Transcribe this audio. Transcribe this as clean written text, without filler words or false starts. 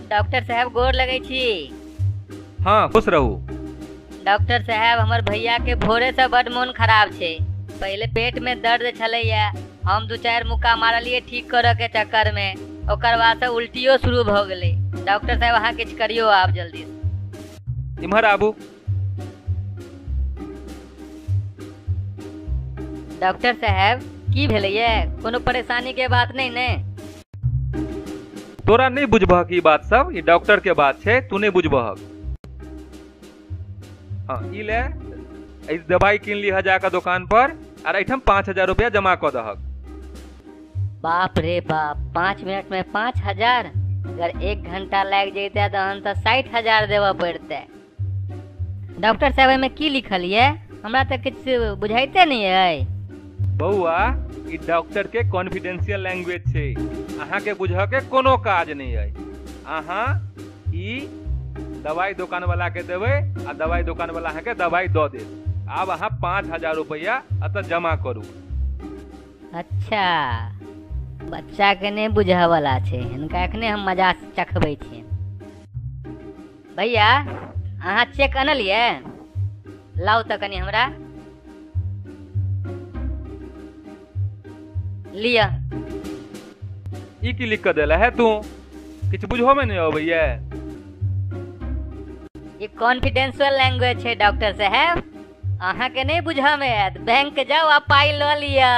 Doctor साहब गोर लगै छी। हाँ, खुश रहू। डॉक्टर साहब, हमर भैया के भोरे से बड मोन खराब छै। पहले पेट में दर्द छलैया, हम 2-4 मुक्का मारलिए ठीक करऽ के चक्कर में, ओकर बाद से उल्टियो शुरू भ गेलै। डॉक्टर साहब अहाँ किछु करियो आब जल्दी। इम्हर आबू। डॉक्टर साहब की भेलैया? कोनो परेशानी के बात नहीं ने? तोरा नहीं बुझबहक ई बात सब, ई डॉक्टर के बात छै, तू नहीं बुझबहक। हाँ, ई ले, ई दवाई किन लीह जाकर दुकान पर और एठम 5000 रुपया जमा कऽ दहक। बाप रे बाप, 5 मिनट में 5000? अगर 1 घंटा लागि जैते तहन तऽ 60,000 देबऽ पड़तै। डॉक्टर साहब एहिमे की लिखल ये? हमरा तऽ किछु बुझाइते नहीं अइ। बौआ, ई डॉक्टर के कॉन्फिडेंशियल लैंग्वेज छै, अहाँ के बुझऽ के कोनो काज नहीं अइ। अहाँ ई दवाई दुकान वाला के देबै आ दवाई दुकान वाला अहाँ के दवाई दऽ देत। आब अहाँ 5000 रुपया एतऽ जमा करू। अच्छा, बच्चा के नहीं बुझऽ वाला छै, हिनका एखने हम मजा चखबै छियनि। भैया अहाँ चेक अनलियै? लाउ तऽ कनि हमरा लिअ। ई की लिख कऽ देला है तू? किछु बुझहो में नहीं अबैया? ई कॉन्फिडेंशियल लैंग्वेज छै डॉक्टर साहब, अहाँ के नहीं बुझऽ में आयत। बैंक जाओ आ पाई लऽ लिअ।